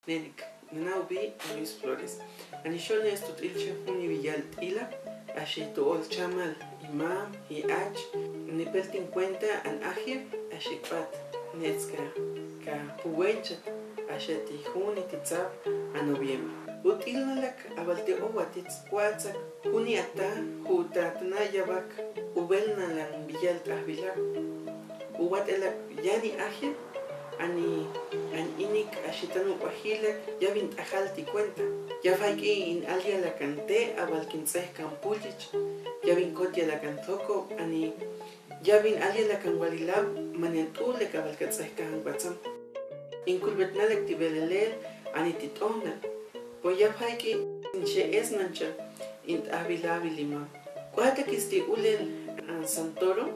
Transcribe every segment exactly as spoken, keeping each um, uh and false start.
Nenek, nana ubi Luis Flores. Ani xone este ut'il chin juni biyal t'ila, axi tu ol chamal, imam, iach, ni peltin kuenta an ajil, axi kbat, nets ka, ka puwenchat, axi ti juni ti tzab, a noviembre. Ut'il nalak, a bal ti owatits, kuatzak, juni ata, juta tana yabak, ubel nalan biyal t'ajbilak. Uwat elak yani ajil, ani, an inik axi tan uk'ajilak, yabin t'ajal ti kuenta. Ya fayk'i in al yalak an te', a bal kin tz'ek kan pulich, yabin kot yalak an zokol, ani, yabin al yalak an walilab, man yan t'ulek a bal ka tz'ek kan kuatzam. In kulbetnalek ti belelel, ani ti t'onal. Bo ya fayk'i in xe'esnancha, in t'ajbilabil imam. K'uatakis ti ulel an Santoro,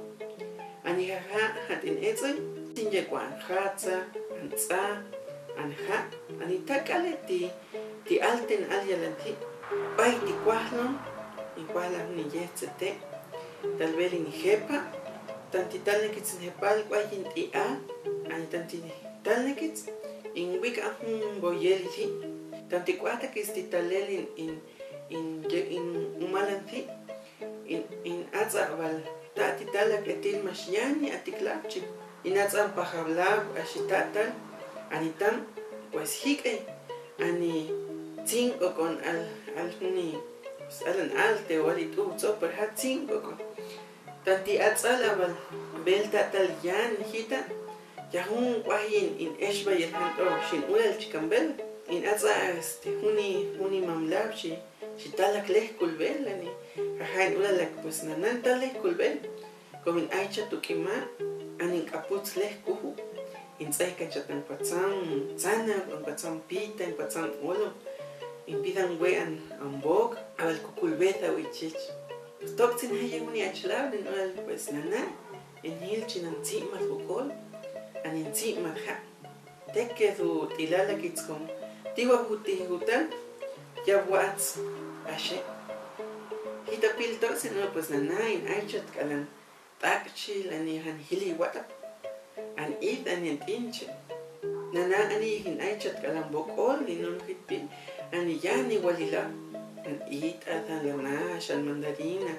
ani jaja' jat'in etz'el, tin yek'wa an jatza, an tz'a, an ja', ani tak'ale ti, ti alten al yalan ti'. Bay ti kuajlon, in kuajlan jun in yejtzete', talbel in jepa', tan ti talnekits in jepal, k'uay in t'i'al, ani tan ti talnekits, in wik'an jun boyel ti', tan ti k'uatakis ti talel in, in, in, in umalan ti', in, in atz'a' bal, ta' ti talak etil max yani a ti klab chik, in atz'a' an pajablab, axi ta' tal, ani tan, pues jik'ay, ani tzin k'ok'on al, al juni, pues alan al te wali t'u tzo, pero ja' tzin k'ok'on. Tan ti atz'al a bal, bel ta' tal yan jita', ya jun k'uay in, in exbay el jant'o, xinulal chikan bel, in atz'a', este, juni, juni mamlab, xi, xi talak lej kulbel, ani, jaja' in ulalak, pues nanan ta lej kulbel, komo in aychat tu k'ima', ani in k'aputs lej kuju', in tz'ekancha tan kuatzam, tzana, tan kuatzam pita, tan kuatzam olom, in pidan we' an, an bok, a bal kukulbet a wichich. Pues tok'tsin jayi juni achlab, in ulal, pues nana, in jil chin an tzi'mat bok'ol, ani in tzi'mat ja'. Teked ut'ilalakits komo ti wa juti jutal, ya wats, axe'. Jita pil tok'tsin, no, pues nana, in aychat k'alan t'ak'chil, ani jan jili wat'ab. An id, ani an t'inche. Nana, ani in aychat k'alan bok'ol, in un jitpil, ani yani walilab. An id, a tan lanax, an mandarina.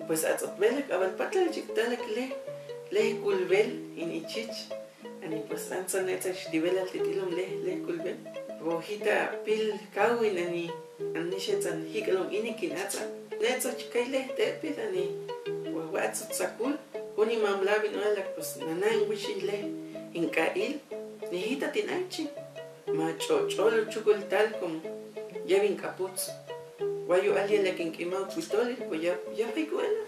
Pues atz'at belak, a bal patal chik talak lej, lej kulbel, in ichich. Ani pues antzan ne'etzak xtibelal ti t'ilom lej, lej kulbel. Bo jita pil kawin ani, ani xetzan jik'alom inik in atz'an. Ne'etzak chik kay lej t'epid ani, bo wa'atzut tzakul. Juni mamlab in ulalak pues nana in wichi lej, in k'a'il. Ni jita tin aychi. Ma ch'och'ol u chukul tal komo yabin k'aputs. Wayu' al yelak in k'ima' u kwitolil, pues ya, ya fayk'u'ela.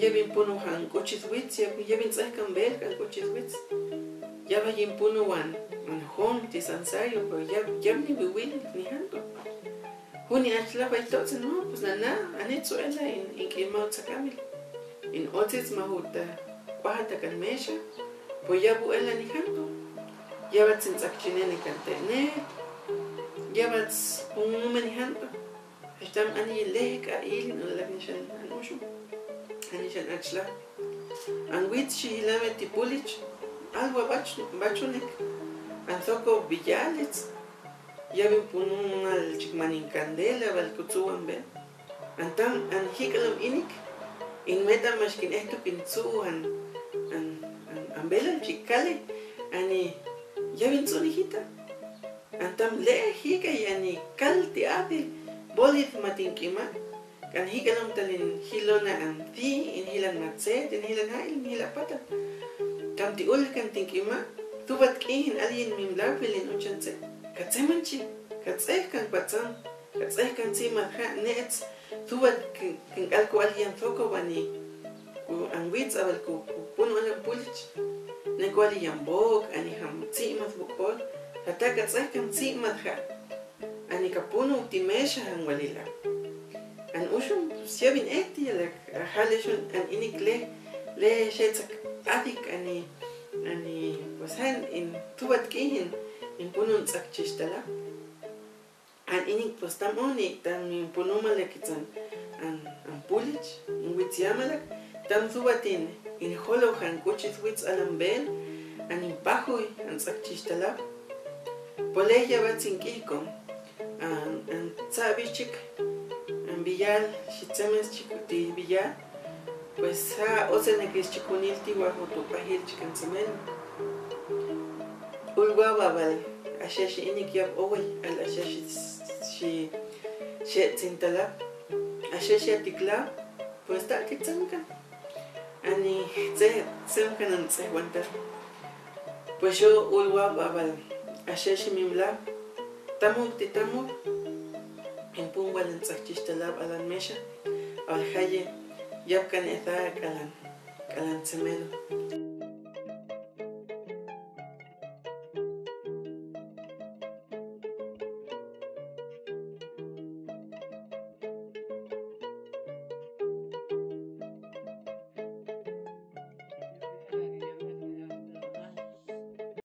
Yabin punu jan k'uchit wits, ya, yabin tz'ekan beel kan k'uchit wits. Yabin punu wan, wan jom ti sansayo, pues ya, yabin wiwil ni janto. Juni achlab ay to'otsin, no, pues nana, anitz su'ela in, in k'ima' u tzakamil. In otsits ma juta k'uajatak an mexa, pues yabu'ela ni janto. Yabat sin tz'akchineni kan te'ne, yabat pun muma ni janto. Axtam ani lej k'a'il, no, laj nixan an uxum, an nixan achlab. An wits xi jilame ti pulich, alwa bach, bachunek. An zokol biyalits. Yabin punumal chikman in kandela bal kutsu'an beel. Antam an jik'alom inik, in met'an max kin ejtuk in tsu'u an, an, an, an beelal chik kale, ani yabin tsu'u ni jita. Antam le' jik'ay ani kal ti adil, bolid ma tin k'ima'. Kan jik'alom tal in jilona an ti', in jilan matzet, in jilan ja'il, in jilan patal. Kam ti ul kan tin k'ima', tubat k'ijin alin mimlawil in uchan tze'. Ka tzemanchi, ka tz'ek kan kuatzam, ka tz'ek kan tzi'mat ja' ne'ets, tubat kin, kin k'al ku'al yan zokol bani, ku an wits abal ku, ku punu alan pulich. Nen ku'al yan bok, ani jam tzi'mat bok'ol, jata' ka tz'ek kan tzi'mat ja'. Ani ka punu ti mexa jan walila'. An uxum, pues yabin eti yalak, a jale xun an inik le, le xetzak adik ani, ani, pues jan in tubat k'ijin, in punu in tz'akchixtala'. An inik, pues tam oni, tam in punu malakitz an, an, an pulich, in wits yamalak, tam tubat in, in jolo jan k'uchit wits alan beel, an in pajuy, an tz'akchixtala'. Poley ya ba tsin k'iko. An, an tsabi chik, an biyal, xi tsemes chik ti biyal. Pues ja' otsenek xchikunil ti wa jutub'ajil chik an tsemelo. Ulwa babal, axa xi inik yab owey, al axa xi, xi, xi tsin talab. Axa xi atiklab, pues ta' ti tsemkan. Ani tse, tsemkan an tsejwantal. Pues xo ulwa babal, axa xi mimlab, tamuk ti tamuk, in pun wal in tsakchixtalab alan mexa, awal jaye, yabkan eda k'alan, k'alan tsemelo.